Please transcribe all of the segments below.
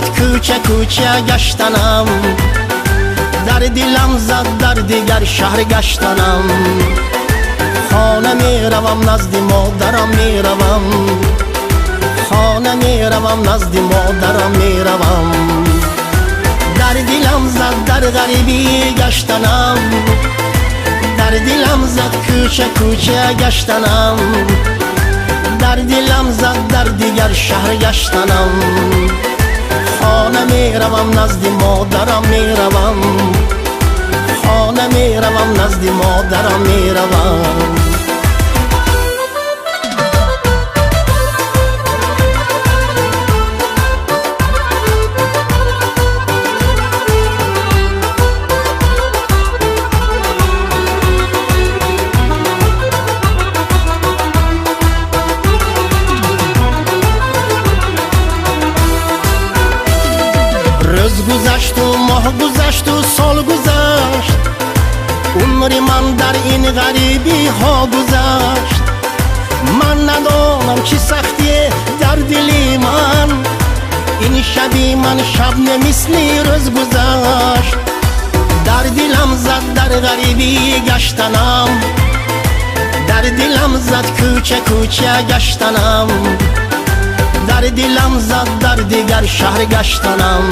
зад кӯча кӯча гаштанам, дар дилам зад дар дигар шаҳр гаштанам. Хона меравам, назди модарам меравам, хона меравам, назди модарам меравам. Дар дилам зад дар ғарибӣ гаштанам, дар дилам зад кӯча кӯча гаштанам, дар дилам зад дар дигар шаҳр гаштанам. Хона меравам, назди модарам меравам, хона меравам, назди модарам меравам. Рӯз гузашту моҳ гузашту сол гузашт, умри ман дар ин ғарибиҳо гузашт. Ман надонам чӣ сахтие дар дили ман, ин шаби ман шаб не мисли рӯз гузашт. Дар дилам зад дар ғарибӣ гаштанам, дар дилам зад кӯча кӯча гаштанам, дар дилам зад дар дигар шаҳр гаштанам.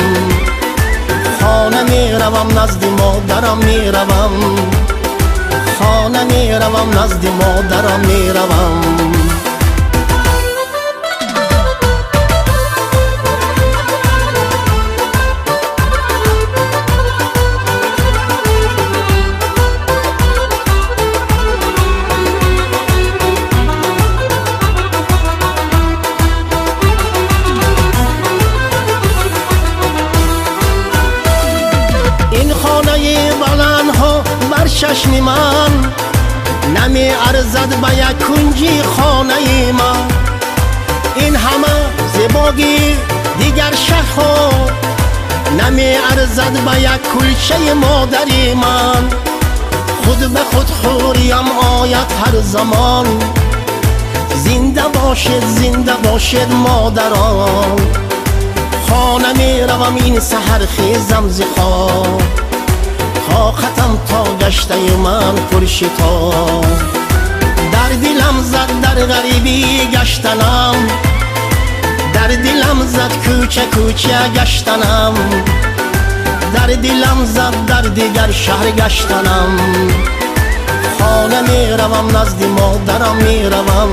Хона меравам, назди модарам меравам, хона меравам, назди модарам меравам. Ин хонаи баландҳо бар чашми ман намеарзад ба як кунҷи хонаи ман. Ин ҳама зебогӣ дигар шаҳрҳо намеарзад ба як кулчаи модари ман. Худ ба худ хӯриям ояд ҳар замон, зинда бошед, зинда бошед модарон. Хона меравам, ин саҳар хезам зи хоб, тоқатам то гаштаю ман пуршитоб. Дар дилам зад дар ғарибӣ гаштанам, дар дилам зад кӯча кӯча гаштанам, дар дилам зад дар дигар шаҳр гаштанам. Хона меравам, назди модарам меравам,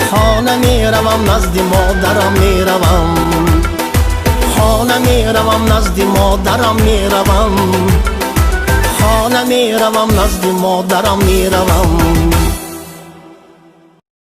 хона меравам, назди модарам меравам. Хона меравам, назди модарам меравам, хона меравам, назди модарам меравам.